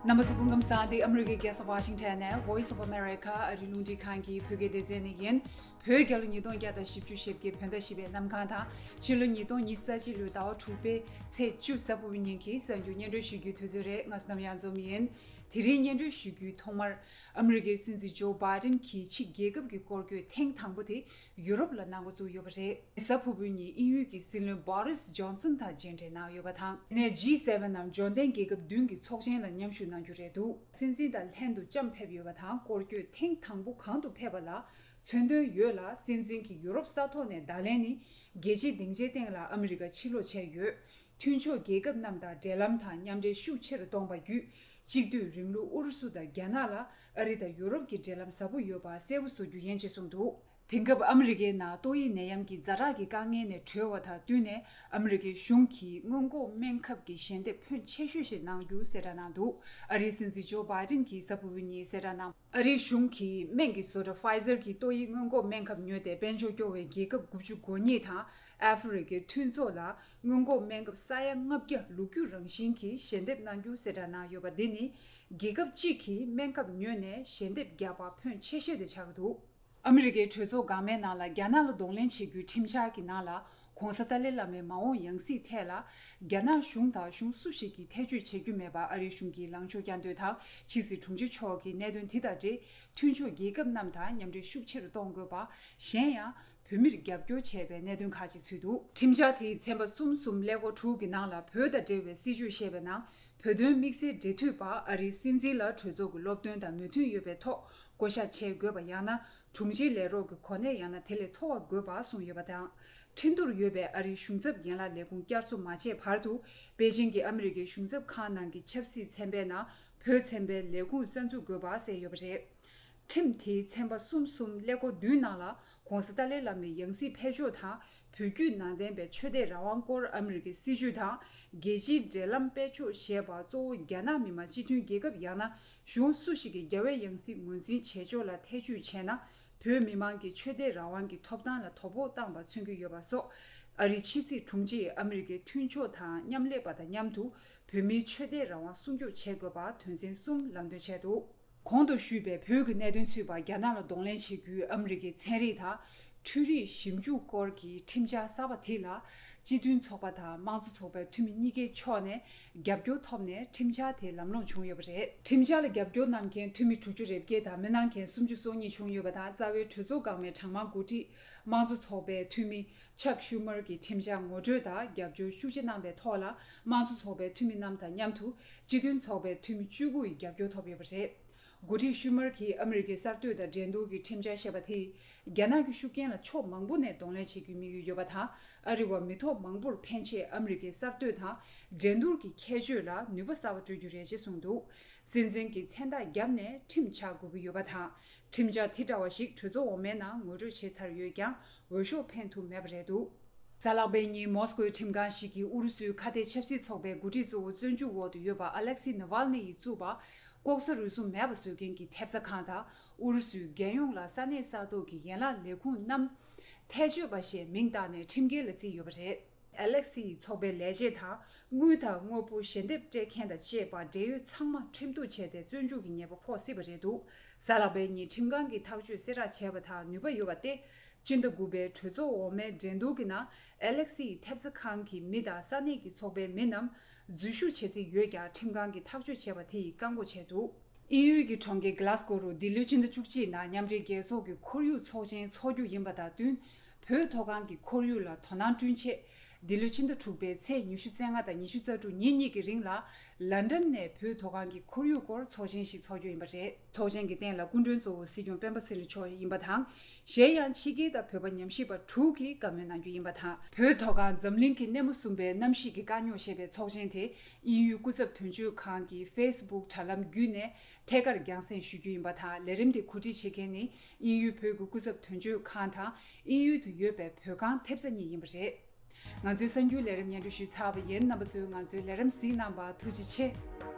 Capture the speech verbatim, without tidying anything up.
རྣམ་པ་ཚོ་སྐུ་ཁམས་བཟང་སྟེ། ཨ་མི་རི་ཀའི་རྒྱལ་ས་ཝ་ཤིང་ཊོན་ནས་Voice of America ཨ་རིའི་རླུང་འཕྲིན་ཁང་གི་བོད་སྐད་སྡེ་ཚན་ནས་ཡིན། བོད་རྒྱལ་ལོ་ཉིས་སྟོང་བརྒྱ་དང་བཞི་བཅུ་ཞེ་བརྒྱད་བོད་ཟླ་བཞི་པའི་གནམ་གང་དང་། ཕྱི་ལོ་ཉིས་སྟོང་ཉི་ཤུ་རྩ་གཅིག་ལོའི་ཟླ་བ་དྲུག་པའི་ཚེས་བཅུ་གཟའ་ཕུར་བུའི་ཉིན་གྱི་གསར་འགྱུར་སྙན་སྒྲོན་ཞུ་རྒྱུའི་དུས་ཚོད་རེད། ང་བསོད་ནམས་གཡང་འཛོམས་ཡིན། དེ་རིང་སྙན་སྒྲོན་ཞུ་རྒྱུའི་ཐོག་མར། ཨ་མི་རི་ཀའི་སྲིད་འཛིན་ཇོ་བྷའི་ཌེན་གྱིས་ཕྱི་རྒྱལ་ཁབ་ཀྱི་སྐོར་སྐྱོད་ཐེངས་དང་པོ་དེ་ཡུ་རོབ་ལ་གནང་འགོ་བཙུགས་ཡོད་པ་རེད། གཟའ་ཕུར་བུའི་ཉིན་དབྱིན་ཡུལ་གྱི་སྲིད་བློན་བྷོ་རིས་ཇོན་སན་དང་མཇལ་འཕྲད་གནང་ཡོད་པ་དང་། དེ་ནས་ཇི་སེ་ཝེན་ནམ་འབྱོར་ལྡན་རྒྱལ་ཁབ་བདུན་གྱི་ཚོགས་ཆེན་ལ་མཉམ་ཞུགས་གནང་རྒྱུ་རེད་འདུག་སྲིད་འཛིན་དང་ལྷན་དུ་ལྕམ་ཕེབས་ཡོད་པ་དང་། སྐོར་སྐྱོད་ཐེངས་དང་པོ་གང་དུ་ཕེབས་པ་ལ་མཚོན་དོན་ཡོད་ལ། སྲིད་འཛིན་གྱིས་ཡུ་རོབ་ས་ཐོག་ནས་བརྡ་ལན་ནི། རྒྱལ་སྤྱིའི་སྡིངས་ཆའི་སྟེང་ལ་ཨ་མི་རི་ཀ་ཕྱིར་ལོག་བྱས་ཡོད། མཐུན་ཕྱོགས་རྒྱལ་ཁབ་རྣམས་དང་འབྲེལ་ལམ་དང་མཉམ་འབྲེལ་ཤུགས་ཆེ་རུ་གཏོང་བར་བརྒྱུད། གཅིག་སྡུད་རིང་ལུགས་ཨུ་རུ་སུ་དང་རྒྱ་ནག་ལ་ཨ་རི་དང་ཡུ་རོབ་ཀྱི་འབྲེལ་ལམ་ཟབ་པོ་ཡོད་པ་གསལ་པོ་བཟོ་རྒྱུ་ཡིན་ཅེས་གསུངས་འདུག་དེང་སྐབས་ཨ་མི་རི་ཀའི་ནང་ཏོག་དབྱིབས་ནད་ཡམས་ཀྱི་ཛ་དྲག་གི་དཀའ་ངལ་ནས་གྲོལ་བ་དང་བསྟུན་ནས། ཨ་མི་རི་ཀའི་གཞུང་གིས་སྔོན་འགོག་སྨན་ཁབ་ཀྱི་ཞལ་འདེབས་ཕོན་ཆེ་ཤོས་ཤིག་གནང་རྒྱུ་གསལ་བསྒྲགས་གནང་འདུག་ཨ་རིའི་སྲིད་འཛིན་ཇོ་བྷའི་ཌེན་གྱིས་གཟའ་ཕུར་བུའི་ཉིན་གསལ་བསྒྲགས་གནང་། ཨ་རིའི་གཞུང་གིས་སྨན་གྱི་བཟོ་གྲྭ་Pfizer གྱི་ཏོག་དབྱིབས་སྔོན་འགོག་སྨན་ཁབ་ཉོས་ཏེ། དཔལ་འབྱོར་སྐྱོ་བའི་རྒྱལ་ཁབ་དགུ་བཅུ་གོ་གཉིས་དང་ཨ་ཧྥེ་རི་ཁའི་མཐུན་ཚོགས་ལ་སྔོན་འགོག་སྨན་ཁབ་ས་ཡ་ལྔ་བརྒྱ་ལོ་རྒྱུས་རང་བཞིན་གྱི་ཞལ་འདེབས་གནང་རྒྱུ་གསལ་བསྒྲགས་གནང་ཡོད་པ་འདི་ནི། རྒྱལ་ཁབ་གཅིག་གིས་སྨན་ཁབ་ཉོས་ནས་ཞལ་འདེབས་བརྒྱབ་པ་ཕོན་ཆེ་ཤོས་དེ་ཆགས་ཀྱི་འདུག་ཨ་མི་རི་ཀའི་གྲོས་ཚོགས་འགག་མའི་ནང་ལ་རྒྱ་ནག་ལ་གདོང་ལེན་བྱེད་རྒྱུའི་ཁྲིམས་འཆར་གྱི་ནང་ལ། ྋགོང་ས་ཏཱ་ལའི་བླ་མའི་མ་འོངས་ཡང་སྲིད་ཐད་ལ། རྒྱ་ནག་གཞུང་དང་གཞུང་སུ་ཞིག་གིས་ཐེ་བྱུས་བྱེད་རྒྱུ་མེད་པ་ཨ་རིའི་གཞུང་གིས་ལངས་ཕྱོགས་བསྐྱར་ཟློས་དང་། ཕྱི་སྲིད་དྲུང་ཆེ་མཆོག་གིས་གནད་དོན་དེ་དང་འབྲེལ། མཐུན་ཕྱོགས་རྒྱལ་ཁབ་རྣམས་དང་མཉམ་འབྲེལ་ཤུགས་ཆེ་རུ་གཏོང་དགོས་པ། གཞན་ཡང་། བོད་མིར་རྒྱབ་སྐྱོར་བྱས་པའི་གནད་དོན་ཁག་ཅིག་ཚུད་འདུག་ཁྲིམས་འཆར་དེའི་ཚན་པ་གསུམ་གསུམ་ཀླད་ཀོར་དྲུག་གི་ནང་ལ། བོད་དང་འབྲེལ་བའི་སྲིད་བྱུས་བཤད་པའི་ནང་། བོད་དོན་དམིགས་བསལ་འབྲེལ་མཐུད་པ་ཨ་རིའི་སྲིད་འཛིན་ལ་གྲོས་ཚོགས་ཀྱི་སློབ་སྟོན་དང་མོས་མཐུན་ཡོད་པའི་ཐོག་བསྐོ་བཞག་བྱེད་དགོས་པ། ཡང་ན་དྲུང་ཆེའི་ལས་རོགས་ཀྱི་གོ་གནས་ཡང་ན་དེ་ལས་མཐོ་བ་དགོས་པ་གསུངས་ཡོད་པ་དང་། ཁྲིན་ཏུར་ཡོད་པའི་ཨ་རིའི་གཞུང་ཚབ་ཡན་ལག་ལས་ཁུངས་བསྐྱར་གསོ་མ་བྱས་བར་དུ། པེ་ཅིང་གི་ཨ་མི་རི་ཀའི་གཞུང་ཚབ་ཁང་ནང་གི་ཆབ་སྲིད་ཚན་པའི་ནང་བོད་ཚན་པའི་ལས་ཁུངས་གསར་འཛུགས་དགོས་པ་གསལ་ཡོད་པ་རེད། ཁྲིམས་དེའི་ཚན་པ་གསུམ་གསུམ་ཀླད་ཀོར་བདུན་ནང་ལ། ྋགོང་ས་ཏཱ་ལའི་བླ་མའི་ཡང་སྲིད་ཕེབས་ཕྱོགས་དང་། བོད་བརྒྱུད་ནང་བསྟན་པའི་ཆོས་དད་རང་དབང་སྐོར་ཨ་མི་རི་ཀའི་སྲིད་བྱུས་དང་། རྒྱལ་སྤྱིའི་འབྲེལ་ལམ་སྤེལ་ཕྱོགས་ཞེས་པ་གཙོ་བོ་རྒྱ་ནག་མི་དམངས་སྤྱི་མཐུན་རྒྱལ་ཁབ་ཡང་ན་གཞུང་སུ་ཞིག་གིས་རྒྱལ་བའི་ཡང་སྲིད་ངོས་འཛིན་བྱེད་ཕྱོགས་ལ་ཐེ་བྱུས་བྱས་ན། བོད་མི་མང་གི་ཆོས་དད་རང་དབང་གི་ཐོབ་ཐང་ལ་དོ་ཕོག་བཏང་བ་མཚོན་གྱི་ཡོད་པ་སོགས། ཨ་རིའི་ཕྱི་སྲིད་དྲུང་ཆེས་ཨ་མི་རི་ཀའི་མཐུན་ཕྱོགས་དང་མཉམ་ལས་པ་དང་མཉམ་དུ། བོད་མིའི་ཆོས་དད་རང་དབང་སྲུང་སྐྱོབ་བྱེད་དགོས་པ་དོན་ཚན་གསུམ་ལམ་སྟོན་བྱས་འདུག་གོང་དུ་ཞུས་པའི་བོད་ཀྱི་གནད་དོན་ཚུད་པ། རྒྱ་ནག་ལ་གདོང་ལེན་བྱེད་རྒྱུའི་ཨ་མི་རི་ཀའི་ཚན་རིག་དང་འཕྲུལ་རིག་ཞིབ་འཇུག་སྐོར་གྱི་ཁྲིམས་འཆར་གསར་པ་དེ་ལ། སྤྱི་མཐུན་ཚོགས་པ་དང་དམངས་གཙོ་ཚོགས་པའི་འཐུས་མི་གཉིས་ཀའི་ཕྱོགས་ནས་རྒྱབ་སྐྱོར་ཐོབ་ནས། ཁྲིམས་འཆར་དེ་ལམ་ལྷོང་བྱུང་ཡོད་པ་རེད། ཁྲིམས་འཆར་ལ་རྒྱབ་སྐྱོར་གནང་མཁན་འཐུས་མི་དྲུག་ཅུ་རེ་བརྒྱད་དང་། མི་གནང་མཁན་སུམ་ཅུ་སོ་གཉིས་བྱུང་ཡོད་པ་དང་། རྩ་བའི་གྲོས་ཚོགས་འགག་མའི་གྲངས་མང་འགོ་ཁྲིད་དམངས་གཙོ་ཚོགས་པའི་འཐུས་མི་ཆག་ཤུ་མར་གྱིས་ཁྲིམས་འཆར་ངོ་སྤྲོད་དང་རྒྱབ་སྐྱོར་ཤུགས་ཆེ་གནང་པའི་ཐོག་ལ། དམངས་གཙོ་ཚོགས་པའི་འཐུས་མི་རྣམས་དང་མཉམ་དུ་སྤྱི་མཐུན་ཚོགས་པའི་འཐུས་མི་བཅུ་དགུ་ཡི་རྒྱབ་སྐྱོར་ཐོབ་ཡོད་པ་རེད། འགོ་ཁྲིད་ཤུ་མར་གྱིས་ཨ་མི་རི་ཀའི་གསར་གཏོད་དང་འགྲན་བསྡུར་གྱི་ཁྲིམས་འཆར་ཞེས་པ་དེས། རྒྱ་ནག་གི་ཤུགས་རྐྱེན་ལ་ཕྱོགས་མང་པོ་ནས་གདོང་ལེན་བྱེད་རྒྱུའི་དམིགས་ཡུལ་ཡོད་པ་དང་། ཨ་རི་བ་མི་ཐོག་མང་པོར་ཕན་ཆེད་ཨ་མི་རི་ཀའི་གསར་གཏོད་དང་འགྲན་བསྡུར་གྱི་ཁྱད་ཆོས་ལ་ནུས་པ་གསར་པ་སྤྲོད་རྒྱུ་རེད་ཅེས་གསུངས་འདུག་སྲིད་འཛིན་གྱིས་མཚན་རྟགས་བརྒྱབ་ནས་ཁྲིམས་ཆགས་དགོས་ཀྱི་ཡོད་པ་དང་། ཁྲིམས་འཆར་དེ་འདྲ་བ་ཞིག་གྲོས་ཚོགས་འོག་མའི་ནང་ངོ་སྤྲོད་བྱས་ཚར་ཡོད་ཀྱང་། འོས་ཤོག་འཕེན་ཐུབ་མེད་པ་རེད་འདུག་གཟའ་ལྷག་པའི་ཉིན་མོ་སི་ཀོའི་ཁྲིམས་ཁང་ཞིག་གིས་ཨུ་རུ་སུའི་ཁ་གཏད་ཆབ་སྲིད་ཚོགས་པའི་འགོ་ཁྲིད་གཙོ་བོ་བཙོན་འཇུག་འོག་ཏུ་ཡོད་པ་ཨ་ལེག་སི་ནཱ་ཝལ་ནི་ཡིས་བཙུགས་པ། ལྐོག་ཟ་རུལ་སུངས་མེད་པ་བཟོ་མཁན་གྱི་ཐེབས་རྩ་ཁང་དང་། ཨུ་རུ་སུའི་རྒྱལ་ཡོངས་ལ་ས་གནས་ས་ཐོག་གི་ཡན་ལག་ལས་ཁུངས་རྣམས་ཐལ་སྤྱོད་པ་ཞེས་མིང་བཏགས་ནས་ཁྲིམས་འགལ་ལ་བརྩིས་ཡོད་པ་རེད། ཨ་ལེག་སི་ཡི་ཚོགས་པའི་ལས་བྱེད་དང་། དངུལ་དང་དངོས་པོ་ཞལ་འདེབས་སྤྲད་མཁན་དང་བཅས་པ་འབྲེལ་ཡོད་ཚང་མ་ཁྲིམས་གཏུག་བྱས་ཏེ་བཙོན་འཇུག་གི་ཉེས་པ་ཕོག་སྲིད་པ་རེད་འདུག་གཟའ་ལྷག་པའི་ཉིན་ཁྲིམས་ཁང་གིས་ཐག་གཅོད་གསལ་བསྒྲགས་བྱས་པ་དང་ནུས་པ་ཡོད་པ་སྟེ། སྤྱི་ཟླ་དགུ་པའི་གྲོས་ཚོགས་འོག་མའི་འགྲན་བསྡུར་གྱི་ནང་ཨ་ལེག་སི་ཡི་ཐེབས་རྩ་ཁང་གི་མི་དང་ས་གནས་ཀྱི་ཚོགས་པའི་མི་རྣམས་འཛུལ་ཞུགས་བྱེད་རྩིས་ཡོད་ཀྱང་། ཁྲིམས་ཁང་གིས་ཐག་གཅོད་བྱས་པ་དེ་ཡིས་བཀག་འགོག་བྱས་འདུག་དབྱིན་ཡུལ་གྱི་གྲོང་ཁྱེར་གྷ་ལ་སྒོ་རུ་འདི་ལོའི་སྤྱི་ཟླ་བཅུ་གཅིག་ནང་མཉམ་འབྲེལ་རྒྱལ་ཚོགས་ཀྱི་ཁོར་ཡུག་ཚོགས་ཆེན་འཚོགས་རྒྱུ་ཡིན་པ་དང་བསྟུན། བོད་མཐོ་སྒང་གི་ཁོར་ཡུག་ལ་དོ་སྣང་བསྐྲུན་ཆེད། འདི་ལོའི་ཕྱི་ཟླ་དྲུག་པའི་ཚེས་ཉི་ཤུ་རྩ་ལྔ་དང་ཉི་ཤུ་རྩ་དྲུག་ཉིན་གཉིས་ཀྱི་རིང་ལ། ལན་ཀྲན་ནས་བོད་མཐོ་སྒང་གི་ཁོར་ཡུག་སྐོར་ཚོགས་ཆེན་ཞིག་འཚོགས་རྒྱུ་ཡིན་པ་རེད། ཚོགས་ཆེན་གྱི་སྟེང་ལ་སྐུ་མགྲོན་གཙོ་བོ་སྲིད་སྐྱོང་སྤེན་པ་ཚེ་རིང་མཆོག་ཡིན་པ་དང་། གཞན་ཡང་ཕྱི་རྒྱལ་དང་བོད་པ་ཉམས་ཞིབ་པ་དྲུག་གིས་བཀའ་མོལ་གནང་རྒྱུ་ཡིན་པ་དང་། བོད་མཐོ་སྒང་འཛམ་གླིང་གི་སྣེ་མོ་གསུམ་པའི་གནམ་གཤིས་ཀྱི་དཀའ་རྙོག་ཞེས་པའི་ཚོགས་ཆེན་དེ། དབྱིན་ཡུལ་སྐུ་ཚབ་དོན་གཅོད་ཁང་གི་ཧྥེ་སི་བུག་དྲ་ལམ་བརྒྱུད་ནས་ཐད་ཀར་རྒྱང་སྲིང་ཞུ་རྒྱུ་ཡིན་པ་དང་། ལས་རིམ་དེ་གོ་སྒྲིག་བྱེད་མཁན་ནི་དབྱིན་ཡུལ་བོད་ཀྱི་སྐུ་ཚབ་དོན་གཅོད་ཁང་དང་། དབྱིན་ཡུལ་དུ་ཡོད་པའི་བོད་ཁང་ཐེབས་རྩ་གཉིས་ཡིན་པ་རེད། ང་ཚོའི་གསར་འགྱུར་ལས་རིམ་སྙན་སྒྲོན་ཞུས་ཚར་བ་ཡིན། རྣམ་པ་ཚོས་ང་ཚོའི་ལས་རིམ་གཟིགས་གནང་བར་ཐུགས་རྗེ་ཆེ།